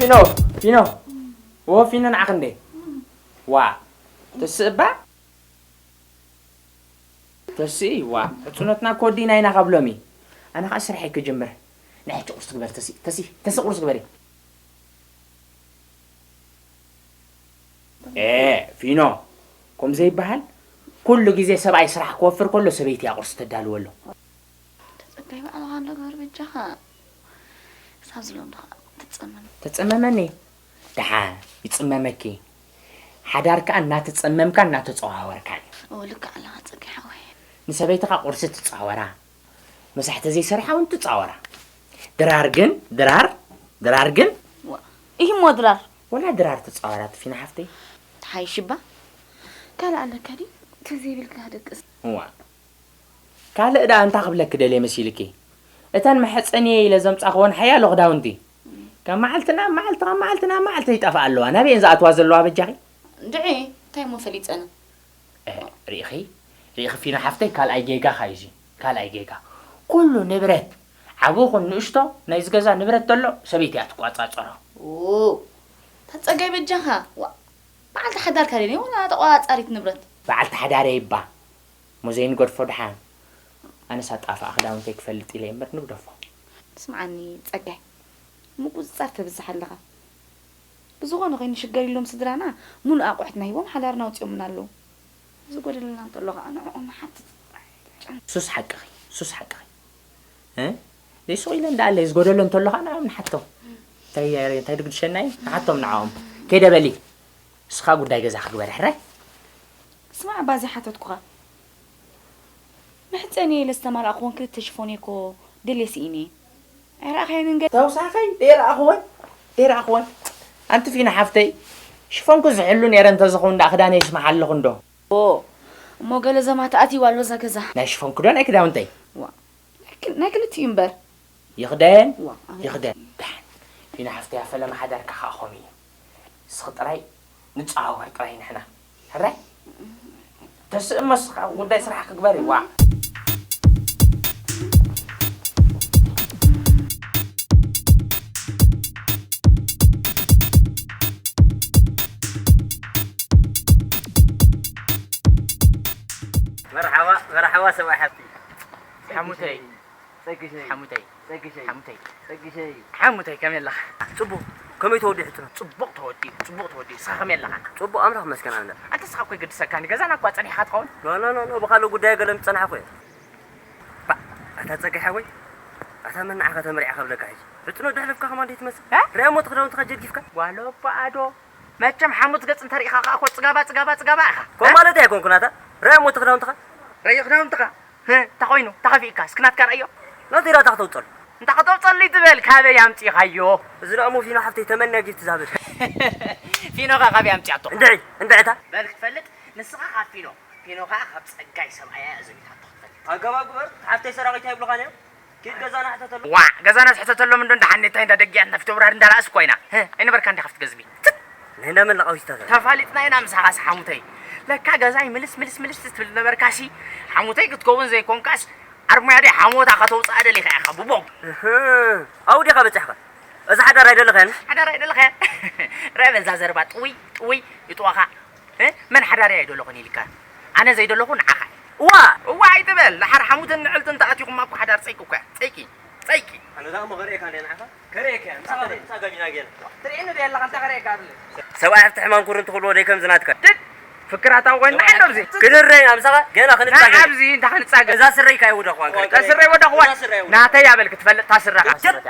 ፊኖ፣ ፊኖ። ዎ ፊኖ ንዓኽ እንዴ? ዋ፣ ተስእ እባ? ተስኢ፣ ዋ፣ ሕጽኖትና ኮዲና ኢና ካብ ሎሚ። ኣነ ኸኣ ስርሐይ ክጅምር። ንሕጂ ቁርሲ ግበር ተስኢ፣ ተስኢ፣ ተስኢ ቁርሲ ግበሪ። ኤ፣ ፊኖ፣ ከምኡ ዘይበሃል፣ ኩሉ ግዜ ሰብኣይ ስራሕ ክወፍር ከሎ ሰበይቲ እያ ቁርሲ ተዳልወሉ። ተጸጋይ ባዕልኻ እንዶ ግበር በጃኻ። ክሳብ ዝሎም ዶ ኸኣ ትጸመም። ተጸመመኒ? ደሓን፣ ይጽመመኪ። ሓዳር ከኣ እናተጸመምካን እናተጸዋወርካን እዩ። እወ፣ ልክዕ ኣለኻ ጸጋይ ሓወይ። ንሰበይትኻ ቁርሲ ትጻወራ፣ ምሳሕ ተዘይሰሪሓ እውን ትጻወራ። ድራር ግን፣ ድራር፣ ድራር ግን ዋ፣ ኢሂሞ ድራር። ወላ ድራር ትጻወራ፣ ፊና ሓፍተይ። ትሓይሽ እባ። ካልእ ኣለካ ድዩ? ተዘይብልካ ደቅስ። እዋ። ካልእ ደኣ እንታይ ክብለኪ ደልየ መሲልኪ? እተን መሐጸንየ ኢለ ዘምጻኽወን ሓያሎ ክዳውንቲ፣ ካብ መዓልቲ ናብ መዓልቲ፣ ካብ መዓልቲ ናብ መዓልቲ ይጠፍኣ ኣለዋ። ናበየን ዝኣትዋ ዘለዋ በጃኺ? እንድዒ፣ እንታይ እሞ ፈሊጸን? እ፣ ርኢኺ? ርኢኺ ፊኖ ሓፍተይ፣ ካልኣይ ጌጋኻ እዩ እዚ። ካልኣይ ጌጋ። ኩሉ ንብረት፣ ዓቢ ይኹን ንእሽቶ፣ ናይዚ ገዛ ንብረት ተሎ፣ ሰበይቲ እያ ትቆጻጸሮ። ኦ፣ ተጸጋይ በጃኻ። ዋ፣ በዓልቲ ሓዳር ካደን ወላ ተቆጻጻሪት ንብረት? በዓልቲ ሓዳር እየ እባ። እሞ ዘይንገድፎ ደሓን። ኣነስ ኣጣፍኣ ክዳውንተይ ክፈልጥ ኢለ እየ እምበር ንግደፎ። ስምዓኒ ጸጋይ፣ ምቁጽጻር ተብዝሕ ኣለኻ። ብዝኾነ ኮይኑ ሽገር ኢሎም ስድራና ሙሉእ ኣቑሑትና ሂቦም ሓዳርና ኣውጺኦምና ኣለዉ። ዝጎደለና እንተሎ ኸኣ ንዕኦም ንሓትት። ሱስ ሓቅኺ፣ ሱስ ሓቅኺ። እ? ዘይሱቕ ኢለን ደኣ ኣለይ ዝጎደሎ እንተሎ ኸኣ ንዕኦም ንሓቶም። እንታይ፣ እንታይ ድግድሸና እዩ? ንሓቶም ንዕኦም። ከይደ በሊ። ንስኻ ጉዳይ ገዛ ክግበር ሕራይ። ስማዕ፣ ባዚ ሓተትኩኻ። መሕጸኒ ኢለ ዝተማላእኩወን ክልተ ሽፎን እኮ ደልየ ስኢነ። ኣይረኣኻየንን ገ- ተውሳኸይ ደይረኣኹወን፣ ደይረኣኹወን። ኣንቲ ፊና ሓፍተይ፣ ሽፎንኩ ዝሕሉ ነይረ እንተዝኸውን ደኣ ክዳነይ ይስማሓ ኣለኹ እንዶ። ኦ፣ እሞ ገለ ዘማት ኣትይዋ ኣሎ እዛ ገዛ። ናይ ሽፎንኩ ዶ ናይ ክዳውንተይ? ዋ፣ ናይ ክል-፣ ናይ ክልቲኡ እምበር። ይኽደን፣ ዋ፣ ኣነ ይኽደን። ደሓን። ፊና ሓፍተይ፣ ኣብ ፈለማ ሓዳርካ ከኣ ከምኡ እዩ። ንስኺ ጥራይ ንጸዋወር ጥራይ ንሕና። ሕራይ? ተስእ እሞ ንስኻ ጉዳይ ስራሕ ክግበር እዩ። ዋ። መርሓባ፣ መርሓባ ሰብኣይ ሓፍቲ። ሓሙተይ። ጸግሸይ። ሓሙተይ። ጸግሸይ። ሓሙተይ። ጸግሸይ። ሓሙተይ፣ ከመይ ኣለኻ? ጽቡቕ። ከመይ ተወዲኡ ሕጽኖት? ጽቡቕ ተወዲኡ፣ ጽቡቕ ተወዲኡ። ንስኻ ከመይ ኣለኻ? ጽቡቕ፣ ኣምላኽ ይመስገን ኣነ። ኣንተ ንስኻ እኮ ኣይገድሰካን፣ ገዛና እኳ ጸኒሕካ ትኸውን። ኖ፣ ኖ፣ ኖ፣ ኖ፣ ብኻልእ ጉዳይ ገለ ምጸናሕኩ እየ። ባ፣ ኣታ ጸጋይ ሓወይ፣ ኣታ መን ንዓኻ ተመሪዕካ ብለካ ሕጂ? ሕጽኖት ደሕለፍካ ከማን ደይ ትመስል? እ? ርኣይ እሞ እቲ ክዳውንትኻ ጀጊፍካ። ጓል ኣቦ ኣዶ፣ መቸም ሓሙት ገጽ እንተሪኢኻ ከኣ እኮ ጽጋባ፣ ጽጋባ፣ ጽጋባ ኢኻ። ከምኡ እ? ማለት ኣይኮንኩን ኣታ። ርኣይ እሞ እቲ ክዳውንትኻ። ርኣዮ ክዳውንትኻ። ህ፣ እንታይ ኮይኑ? እንታይ ከፊእካ? እስኪ ናትካ ርኣዮ። ናተይ ደኣ እንታይ ከተውጸሉ? እንታይ ከተውጸሉ ትበል? ካበይ ኣምጺእኻዮ? እዚ ደኣ እሞ ፊኖ ሓፍተይ ተመንያ ጊፍት ዝሃበት። ፊኖኻ ካበይ ኣምጺኣቶ? እንድዒ፣ እንድዒ እታ። በል ክትፈልጥ፣ ንስኻ ካብ ፊኖ፣ ፊኖ ኸኣ ካብ ጸጋይ ሰብኣያ እያ ዘሚታቶ ክትፈልጥ። ኣገባብ ግበር፣ ሓፍተይ ሰራቒት ኣይብሉኻን እዮም። ኪድ ገዛና ሕተተሉ። ዋዕ፣ ገዛና ዝሕተተሎም እንዶ እንዳ ሓኔታይ እንዳ ደጊያት ናፊቶ ብራድ እንዳ ላእስ እኮ ኢና። ህ፣ ኣይነበርካ እንዲኻ ኣብቲ ገዝሚ። ትት! ናይ እንዳ መን ለቃዊስታ ዘ- ተፋሊጥና ኢና ምሳኻስ ሓሙተይ። ለካ ገዛይ ምልስ፣ ምልስ፣ ምልስ ትብል ነበርካሲ። ሓሙተይ ክትከውን ዘይኮንካስ፣ ዓርሞያ ደይ ሓሞታ ከተውጽኣ ደሊኻ ኢኻ፣ ቡቦ። እህ፣ ኣብኡ ዲኻ በጺሕካ? እዚ ሓዳር ኣይደለኻያን? ሓዳር ኣይደለኻያን? ርአ በዛ ዘረባ ጥውይ፣ ጥውይ፣ ይጥዋኻ። እ? መን ሓዳር እየ ኣይደለኹን ኢልካ? ኣነ ዘይደለኹ ንዓኻ እየ። እዋ! እዋ ኣይትበል። ደሓር ሓሙትን ንዕልትን ተኣቲኹማ እኮ ሓዳር ጸይቂ እኮ እያ። ጸይቂ፣ ጸይቂ። ኣነ ደኣ እሞ ከርእየካ እንደ ንዓኻ። ከርእየካ እያ። ምሳኻ ጸጋሚና ጌና። ትርእየኒ ዶ ኣለኻ? እንታይ ከርእየካ ኣብለ? ሰብኣይ ሃፍቲ ሕማም ኩርንቲ ክብልዎ ደይ ከምዚ ናትካ። ድድ! ፍክራታዊ ኮይኑ ንዓይ ኣብዚ። ክንረይ ምሳኻ ገና ክንጻገ። ንዓይ ኣብዚ እንታይ ክንጻገ? እዛ ስረይ ካይ ወደኽዋን ከርእየካ። እዛ ስረይ ወደኽዋን። እዛ ስረይ ወደኽዋን። ናተይ ኣበልክ ትፈልጥ እታ ስረኻ። ጀት!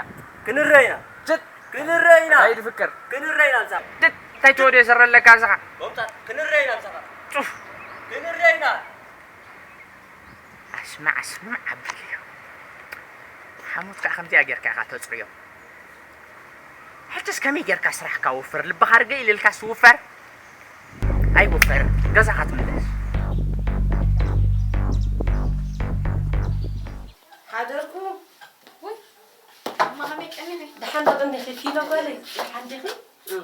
ክንረይና። ጀት! ክንረይና። እንታይ ድፍክር? ክንረይና ምሳኻ። ድድ! እንታይ ትወድዮ ስረ ኣለካ ምሳኻ? መምጻእ ክንረይና ምሳኻ። ጹፍ! ክንረይና። ኣስማዕ፣ ኣስማዕ ኣቢሉ እዩ። ሓሞት ከኣ ከምዚኣ ጌርካ ኢኻ ተጽርዮ። ሕጅስ ከመይ ጌርካ ስራሕካ ውፈር፣ ልብኻ ርግእ ኢልልካስ ውፈር። ኣይውፈርን። ገዛኻ ትምለስ። ሓደርኩ። ወይ፣ እማ ከመይ ቀኒኺ? ደሓን ዶ ቀኒኺ? ፊኖ ጓለይ፣ ደሓን ዲኺ? እ።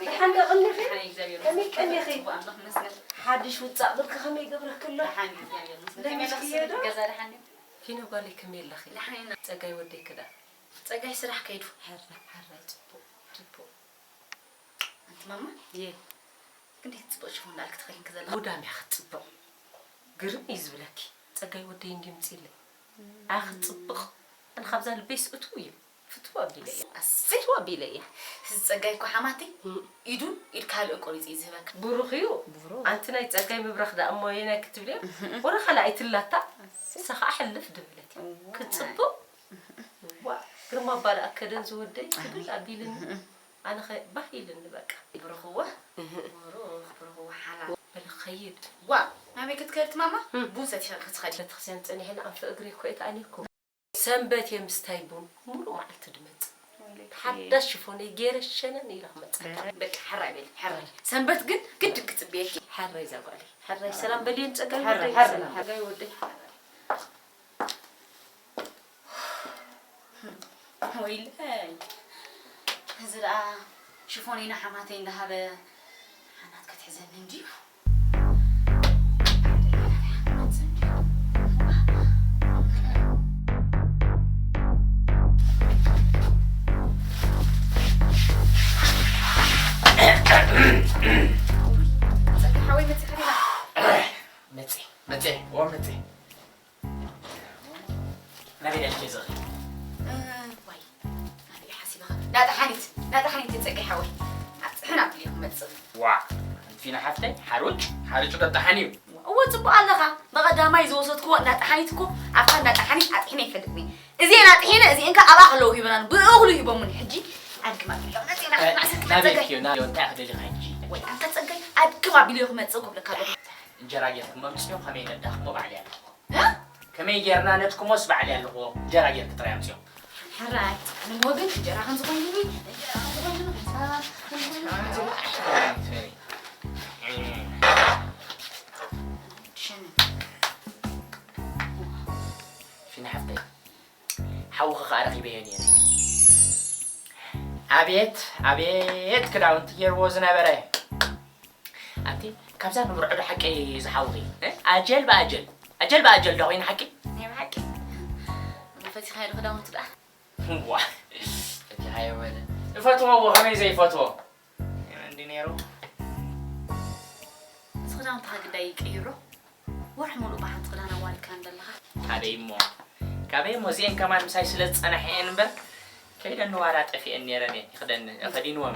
ደሓን ዶ ቀኒኺ? ደሓን፣ እግዚኣብሔር ከመይ ይመስገን። ቀኒኺ? ጽቡቕ፣ ኣምላኽ ይመስገን። ሓድሽ ውጻእ ብርኪ ከመይ ይገብረኪ ኣሎ? ደሓን፣ እግዚኣብሔር ይመስገን። ከመይ ለሚስክዮ ኣለኺ? ዶ? ገዛ ደሓን ድዩ? ፊኖ ጓለይ፣ ከመይ ኣለኺ? ደሓን ኢና። ጸጋይ ወደይ ከዳ? ጸጋይ ስራሕ ከይዱ። ሕራይ፣ ሕራይ፣ ጽቡቕ፣ ጽቡቕ። ኣንቲ ማማ? እየ። ክንደይ ጽቡቕ ሽፎን ደኣ ክትኸዲን ከለኻ። ጉዳም እያ ክትጽብቕ። ግርም እዩ ዝብለኪ። ጸጋይ ወደይ እንድዩ ምጺለይ። ኣያ ክትጽብቕ። ኣነ ካብዛ ልበይ ስእትው እዩ። ፍትው ኣቢለ እየ። ኣሰይ። ፍትው ኣቢለ እየ። እዚ ጸጋይ እኮ ሓማተይ እም። ኢዱን ኢድ ካልእን ቆሪጹ እዩ ዝህበካ። ብሩኽ እዩ። ብሩኽ። ኣንቲ ናይ ጸጋይ ምብራኽ ደኣ እሞ የናይ ክትብልዮ? እህእ። ወረ ካልኣይቲ ኣላታ። ኣሰይ። ንሳ ኸኣ ሕልፍ ድበለት እያ። እዋ። ክትጽብቕ። ዋ፣ ግርማ ኣባ ደኣ ከደን ዝወደይ ክብል ኣቢልኒ። ኣነ ኸ ባህ ኢልኒ በቃ። ብሩኽዋ፣ እህ። ብሩኽ፣ ብሩኽዋ ሓላል። በል ኸይድ። ዋ፣ ናበይ ክትከድ ማማ? እም። ቡን ሰቲኻ ክትኸዲ። ቤተክርስትያን ጸኒሐ ንኣንፈ እግሪ እኮ እየ ተኣኒኩ። ሰንበት እየ ምስታይ ቡን ሙሉእ መዓልቲ ድመጽእ። ወይለኪ። ሓዳሽ ሽፎነይ ገይረ ሸነን ኢለ ክመጽእ። በቃ ሕራይ በሊ፣ ሕራይ። ሰንበት ግን ግድን ክጽብየኪ። ሕራይ እዛ ጓለይ። ሕራይ ሰላም በልየን ጸጋይ ሕራይ፣ ወደይ። ሕራይ፣ ሰላም። ጸጋይ ወደይ። ወይለይ። እዚ ደኣ ሽፎነይ ንሓማተይ እንዳሃበ ሓናት ክትሕዘኒ እንድዩ። ጸጋ ሓወይ መጺኻ ዲኻ? መጺ፣ መጺ፣ ዋ መጺ። ናበይ ደልኪ ዝኽሪ? እ፣ ዋይ፣ ናበይ ሓሲብኻ? ናጣሓኒት፣ ናጣሓኒት ጸጋይ ሓወይ። ኣጥሕን ኣብልዮ ክመጽእ። ዋ፣ ፊና ሓፍተይ፣ ሓሩጭ፣ ሓሩጭ ከጣሓን እዩ። እወ፣ ጽቡቕ ኣለኻ። ብቐዳማይ ዝወሰድክዎ ናጣሓኒት እኮ፣ ኣብታ ናጣሓኒት ኣጥሒነ ይፈልጥኒ። እዚኤን ኣጥሒነ፣ እዚኤን ከኣ ኣብኣ ከለዉ ሂበናን፣ ብእኽሉ ሂቦሙኒ። ሕጂ ኣድግማ ቢሎም መጺኦም እ፣ ናሰኪ ናበይ ጸጋይ። ድዩ? ናበይ እንታይ ክደሊኻ ሕጂ? ወይ ኣንታ ጸጋይ፣ ኣድግማ ቢለዮ ክመጽእ ክብለካ ኣለኹ። እንጀራ ጌርኩም ኣምጽዮ፣ ከመይ ነዳኽሞ ባዕለይ ኣለኹ። እ? ከመይ ጌርና ነድክሞስ ባዕለይ ኣለኹ። እንጀራ ጌርክ ጥራይ ኣምጽዮ። ሕራይ፣ ንወገን እንጀራ ከም ዝኾይኑኒ፣ እንጀራ ከም ዝኾይኑኒ፣ ከምሳ፣ ከምሳ፣ ሽነ። ፊና ሓፍተይ፣ ሓውኺ ኸኣ ረኺበዮ ነይረ። ኣቤት፣ ኣቤት ክዳውንቲ ጌርዎ ዝነበረ። ኣንቲ ካብዛ ንብርዕዶ ሓቀይ ዝሓውኺ፣ እ? ኣጀል ብኣጀል፣ ኣጀል ብኣጀል ዶ ኮይኑ ሓቂ? ናይ ብሓቂ? እሞ ፈቲኻዮ ዶ ክዳውንቱ ደኣ? ዋ፣ ፈቲኻዮ በለ። እፈትዎ እሞ ከመይ ዘይፈትዎ? እንዲ ነይሩ። እዚ ክዳውንትኻ ግዳይ ይቀይሮ? ወርሒ ሙሉእ ብሓንቲ ክዳን ኣዋሪድካ እንደለኻ። ካበይ እሞ? ካበይ እሞ? እዚኤን ከማን ምሳይ ስለ ዝጸናሐ እየን እምበር፣ ከይደኒ ዋላ ጠፊኤን ነይረን እየን። ይኽደኒ፣ ከዲንወን።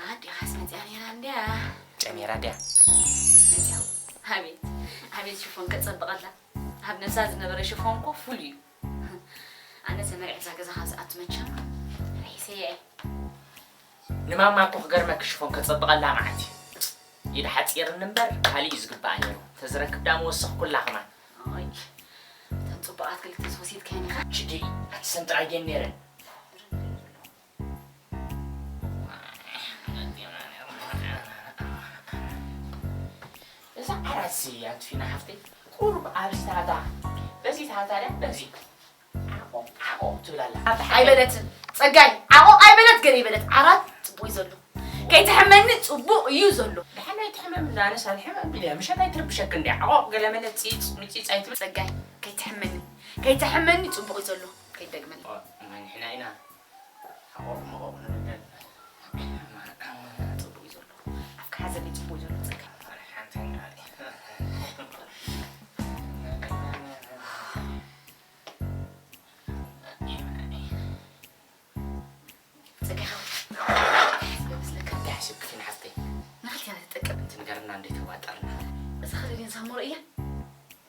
ኣዲኻስ መጺኣ ነይራ እንድያ። መጺኣ ነይራ ድያ? መጺኣ። ኣቤት፣ ኣቤት ሽፎን ከጸብቐላ። ኣብ ነብሳ ዝነበረ ሽፎን እኮ ፍሉይ እዩ። ኣነ ተመሪዐ እዛ ገዛ ካብ ዝኣቱ መቸም ርሒሰያ እየ። ንማማ እኮ ክገርመኪ ሽፎን ከጸብቐላ መዓት እዩ። ኢድ ሓጺርኒ እምበር ካሊእ እዩ ዝግባኣ ነይሩ። ተዝረክብ ዳ ምወሰኽኩላ ከማን። ኣይ፣ እተን ጽቡቓት ክልተ ወሲድካየን ኢኻ። ሽዲ፣ ኣቲ ሰን ጥራይ ድየን ነይረን? እዛ ዓራት ሲ ኣንቲ ፊና ሓፍተይ፣ ቁሩብ ኣብዚ ታታ፣ በዚ ታታ ድያ፣ በዚ ዓቖብ፣ ዓቖብ ትብል ኣላ። ኣብቲ ሓደ ኣይበለትን። ጸጋይ፣ ዓቖብ ኣይበለት፣ ገለ ይበለት። ዓራት ጽቡቕ እዩ ዘሎ። ከይትሕመኒ ጽቡቕ እዩ ዘሎ። ደሓን ኣይትሕመም፣ ኣነስ ኣልሕመም ኢለ እየ። ምሸት ኣይትርብሸኪ እንድያ። ዓቖብ ገለ መለ ጺጽ፣ ምጺጽ ኣይትብል። ጸጋይ፣ ከይትሕመኒ። ከይትሕመኒ ጽቡቕ እዩ ዘሎ። ከይትደግመኒ። ኦ፣ ንሕና ኢና። ዓቖብ መቖብ ንብል። ጽቡቕ እዩ ዘሎ። ኣፍካ ሓዘለይ ጽቡቕ እዩ ዘሎ። ጸጋይ። ሓንቲ ጸጋይ ሓወይ፣ እንታይ ሓሲበ መስለካ? እንታይ ሓሲብኪ ፊና ሓፍተይ? ንኽልቴና ትጠቅም። ትንገርና እንዴ ተዋጠርና። እዛ ኸለሌን ሳሞረ እያ።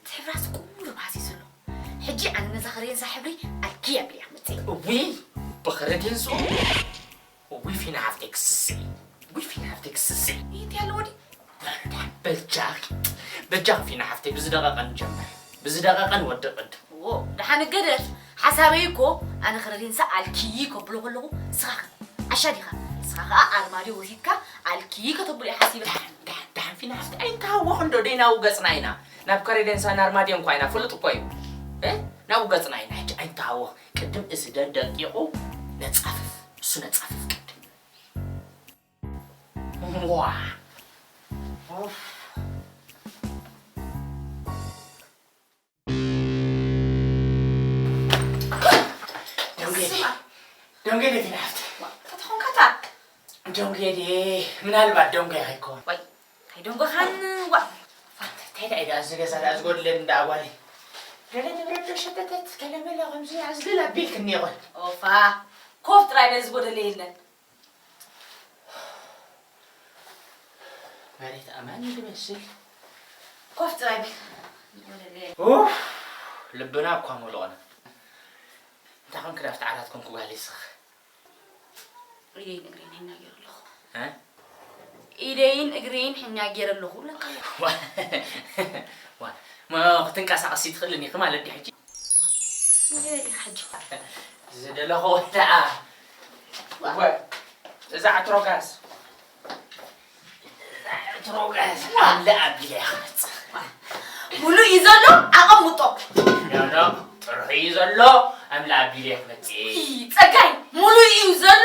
እቲ ሕብራስ ቁሩብ ሃሲሱ ኣሎ። ሕጂ ኣነ ነዛ ኸለሌንሳ ሕብሪ ኣልኪ ኣቢለ እየ ክመጽእ። እውይ፣ ብኸረዴንሱ። እውይ ፊና ሓፍተይ ክስስዒ። እውይ ፊና ሓፍተይ ክስስዒ። ይእቲ ኣለዎ ድዩ? በጃኺ፣ በጃኺ ፊና ሓፍተይ፣ ብዝደቐቐ ንጀምር። ብዝደቐቐ ንወድእ ቅድም። ዎ፣ ደሓን እገደፍ። ሓሳበይ እኮ፣ ኣነ ከረዴንሳ ኣልኪ ከብሎ ከለኹ፣ ንስኻ ከ ዓሻ ዲኻ? ንስኻ ኸኣ ኣርማድዮ ወሲድካ ኣልኪ ከተብሎ እየ ሓሲበ። ደሓን፣ ደሓን፣ ደሓን ፊና ሓፍተይ፣ ኣይንተሃወኽ እንዶ፣ ደይ ናብኡ ገጽና ኢና። ናብ ከረዴንሳ፣ ንኣርማድዮ እንኳ ኢና፣ ፍሉጥ እኮ እዩ። እ? ናብኡ ገጽና ኢና፣ ሕጂ ኣይንተሃወኽ። ቅድም እዚ ደንደቂቑ ነጻፍፍ፣ እሱ ነጻፍፍ ቅድም። ዋ። ኡፍ። ደንጉየ፣ ደንጎየ ድየ ፊና ሓፍተይ? ከተኾንካታ? ደንጎየ ድየ? ምናልባት ደንጎየ ከይኮን። ዋይ፣ ኣይደንጎኻን፣ ዋ። እንታይ ደኣ ኢዳ እዚ ገዛ ደኣ ዝጎድለኒ ደኣ ጓለይ? ገለ ንብረት ዶ ሸተተት? ገለ መለ ከምዚ ደኣ ዝብል ኣቢልክኒ ይኾን? ኦፋ፣ ኮፍ ጥራይ በል፣ ዝጎደለ የለን። መሬት ኣማን እዩ ዝመስል። ኮፍ ጥራይ በል። ኡፍ፣ ልብና እኳ መሉቕና። እንታይ ኮንኪ ዳኣ ኣብቲ ዓራት ኮንኪ ጓለይ ስኺ? ኢደይን እግረይን ሒና ገይረ ኣለኹ። እ? ኢደይን እግረይን ሒና ገይረ ኣለኹ እብለካ ኣለኹ። ዋ፣ ዋ፣ እሞ ክትንቀሳቐሲ ትኽእልን ኢኺ ማለት ድዩ ሕጂ? እንታይ ኢኻ ሕጂ? ዝደለኹ ወደኣ። ዋ። እወ፣ እዛ ዕትሮ ጋዝ። እዛ ዕትሮ ጋዝ ኣምልእ ኣቢለ እየ ክመጽእ። ሙሉእ እዩ ዘሎ፣ ኣቐምጦ። ኖ፣ ኖ፣ ጥርሑ እዩ ዘሎ፣ ኣምልእ ኣቢለ እየ ክመጽእ። ይ፣ ጸጋይ፣ ሙሉእ እዩ ዘሎ።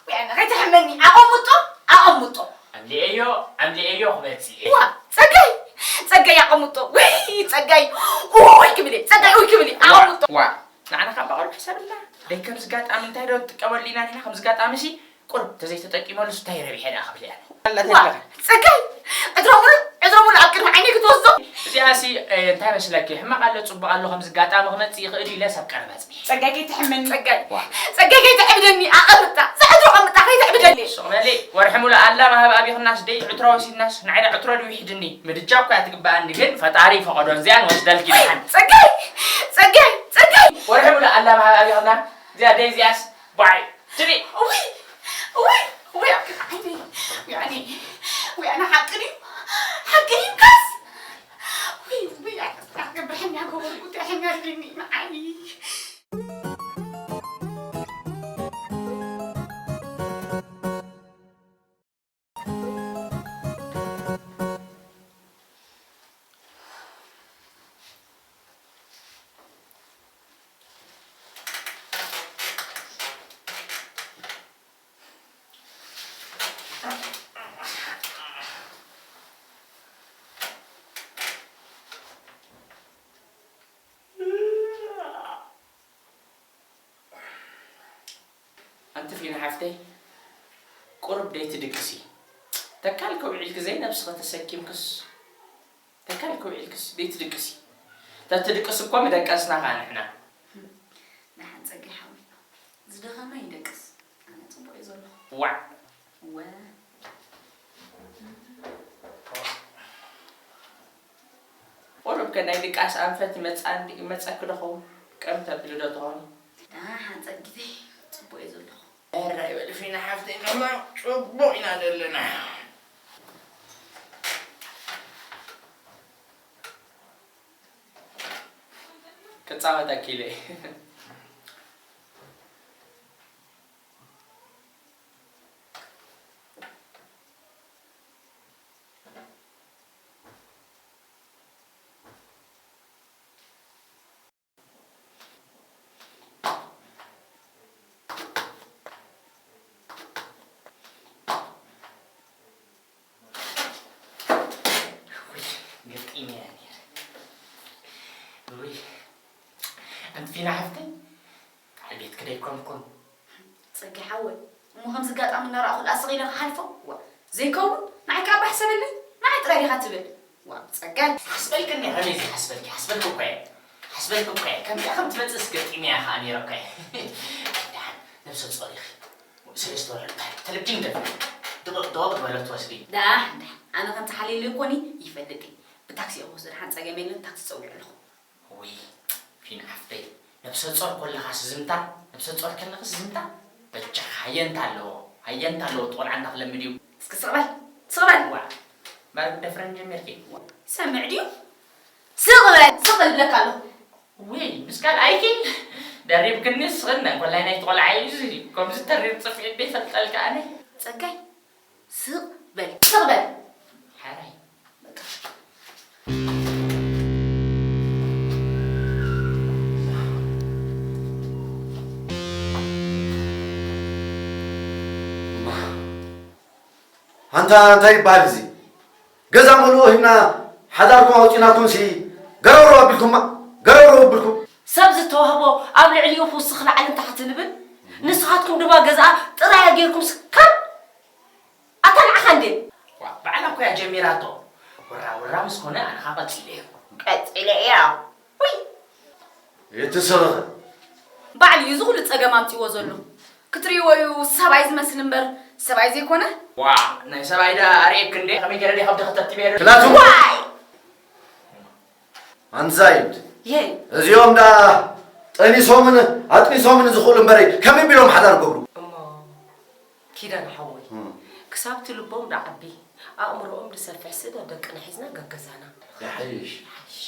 ወይ ኣነ ከይትሕመኒ፣ ኣቐምጦ፣ ኣቐምጦ። ኣምሊኤዮ፣ ኣምሊኤዮ ክመጽእ እየ። ዋ፣ ጸጋይ፣ ጸጋይ ኣቐምጦ። ወይ፣ ጸጋይ። ኡይ ክብል እየ፣ ጸጋይ፣ ኡይ ክብል እየ። ዋ፣ ኣቐምጦ። ዋ፣ ንዓና ካብ ብቐርቡ ሕሰብልና። ደይ ከምዚ ጋጣሚ እንታይ ዶ ንጥቀመሉ ኢና ንሕና ከምዚ ጋጣሚ ሲ ቁሩብ ተዘይተጠቂመሉስ እንታይ ረቢሐ ደኣ ክብል እየ ኣነ። ኣላ ዋ፣ ተድለኻ። ጸጋይ፣ ዕትሮ ሙሉእ፣ ዕትሮ ሙሉእ ኣብ ቅድሚ ዓይነይ ክትወስዶ። እዚኣ ሲ፣ እ፣ እንታይ መስለኪ? ሕማቕ ኣሎ፣ ጽቡቕ ኣሎ፣ ከምዚ ጋጣሚ ክመጽእ ይኽእል እዩ ኢለ ሰብ ቀረባ ጸጋይ ከይትሕመኒ። ጸጋይ። ዋ። ጸጋይ ከይተዕብደኒ፣ ኣቐምጣ። ዝዕትሮ ቀምጣ ከይተዕብደኒ። ሱቕ በሊ። ወርሒ ሙሉእ ኣላ ማህብ ኣቢኽናስ ደይ ዕትሮ ወሲድናስ፣ ንዓይ ዳ ዕትሮ ድዩ ይሕድኒ? ምድጃ እኮ እያ ትግበኣኒ፣ ግን ፈጣሪ ፈቐዶ እዚኣ ንወስደልኪ ደሓን። ጸጋይ! ጸጋይ! ጸጋይ! ወርሒ ሙሉእ ኣላ ማህብ ኣቢኽና፣ እዚኣ ደይ እዚኣስ፣ ባይ። ትሪ። ውይ! ውይ! ውይ፣ ኣብ ቅድሚ ዓይነይ። ውይ፣ ኣነ። ውይ፣ ኣነ ሓቂ ድዩ? ሓቂ ድዩ ካስ? ውይ፣ ውይ፣ ኣነ ስራሕ ገብር ሕኛ ገበርኩ፣ እንታይ ሕኛ ኣድልኒ ንዓይ? ኣንቲ ፊና ሓፍተይ፣ ቁሩብ ደይትድቅሲ። ተካል ከውዒልኪ ዘይነብስኺ ተሰኪምክስ፣ ተካል ከውዒልክስ ደይትድቅሲ። ተትድቅሲ እኮ ምደቀስና ኸኣ ንሕና። ደሓን ጸጋይ ሓወይ፣ ዝደኸመ ይደቅስ። ኣነ ጽቡቕ እየ ዘለኹ። ዋዕ። ወ። ቁሩብ ከ ናይ ድቃስ ኣንፈት ይመጽኣኒ፣ ይመጸኪ ዶ ኸውን? ቀም ተብሊ ዶ ትኾኒ? ደሓን ጸጊተይ፣ ጽቡቕ እየ ዘለኹ። ሕራይ በሊ ፊና ሓፍተይ፣ ከማ ጽቡቕ ኢና ዘለና። ክጻወተኪ ኢለ። ውይ፣ ገጢመያ ነይረ። ውይ፣ ኣንቲ ፊና ሓፍተይ፣ በዓል ቤትኪ ደይኮንኩን። ጸጋይ ሓወይ፣ እሞ ከምዚ ኣጋጣሚ እናረኣኹ ደኣ ስቕ ኢለ ክሓልፎ? ዋ፣ ዘይከውን፣ ንዓይ ከኣ ባህ ሰበለይ፣ ንዓይ ጥራይ ዲኻ ትብል? ዋ፣ ጸጋይ። ሓስበልክኒ፣ ከመይ ዘይሓስበልኪ? ሓስበልኪ እኮ እየ። ሓስበልኪ እኮ እየ። ከምዚኣ ከም ትመጽእስ ገጢመያ ከኣ ነይረ እኮ እየ። ደሓን፣ ነብሰ ጾር ኢኺ። ሰለስተ ወርሒ እንታይ? ተለብጅን ደፍ። ድቕቕ ድቕቕ ዝበለ ትወስዲ። ዳሕ፣ ዳሕ። ኣነ ከምቲ ሓልየለይ እኮኒ ይፈልጥ እየ። ብታክሲ እየ ክወስዶ፣ ደሓን ጸገም የለን፣ ታክሲ ጸዊዐ ኣለኹ። ውይ፣ ፊና ሓፍተይ፣ ነብሰ ጾር ኮለኻስ ዝምታ፣ ነብሰ ጾር ከለኽስ ዝምታ፣ በጃኻ ሃየንታ ኣለዎ፣ ሃየንታ ኣለዎ፣ እቲ ቆልዓ እንዳ ክለምድ እዩ። እስኪ ስቕ በል፣ ስቕ በል። ዋ፣ ማርክ ደፍረን ጀሚርኪ። ሰምዕ ድዩ? ስቕ በል፣ ስቕ በል እብለካ ኣለኹ። ውይ፣ ምስ ካልኣይኪ ደሪብክኒ ስኽነ፣ ኮላይ ናይቲ ቆልዓ እዩ እዚ፣ ከምዚ ተሪር ጽፍዒ ዶ ይፈልጠልካ ኣነ? ጸጋይ፣ ስቕ በል፣ ስቕ በል። ሓራይ። በቃ። ኣንታ እንታይ ይበሃል እዚ? ገዛ መሉኡ ሂብና ሓዳርኩም ኣውጺናኩምሲ ገረውረው ኣቢልኩማ፣ ገረውረው ኣቢልኩም። ሰብ ዝተዋህቦ ኣብ ልዕሊኡ ክውስኽ ላዕልን ታሕትን ይብል። ንስኻትኩም ድማ ገዛኣ ጥራያ ጌርኩም ስካር ኣታ ንዓኻ እንዴ? ዋ፣ ባዕላ እኮ እያ ጀሚራቶ። ወራ ወራ ምስ ኮነ ኣነ ኸዓ ቀጺለ እየ። ቀጺለ እያ። ውይ! እቲ ሰበኸ ባዕሉ እዩ እዚ ኩሉ ጸገም ኣምጺዎ ዘሎ። ክትርእይዎ እዩ ሰብኣይ ዝመስል እምበር ሰብኣይ ዘይኮነ። ዋ፣ ናይ ሰብኣይ ዳ ኣርእየክ እንዴ? ከመይ ገይረ ድየ ከብዲ ከተብትበ? ክላቱ ዋይ! ኣንዛይድ የይ! እዚኦም ዳ ጠኒሶምን ኣጥኒሶምን ዝኽእሉ እምበረ ከመይ ቢሎም ሓዳር ገብሩ? እሞ ኪዳን ሓወይ ክሳብ እቲ ልቦም ድዓቢ ኣእምሮኦም ድሰፍሕ ስእለ ደቅና ሒዝና ገገዛና ይሓይሽ። ይሓይሽ።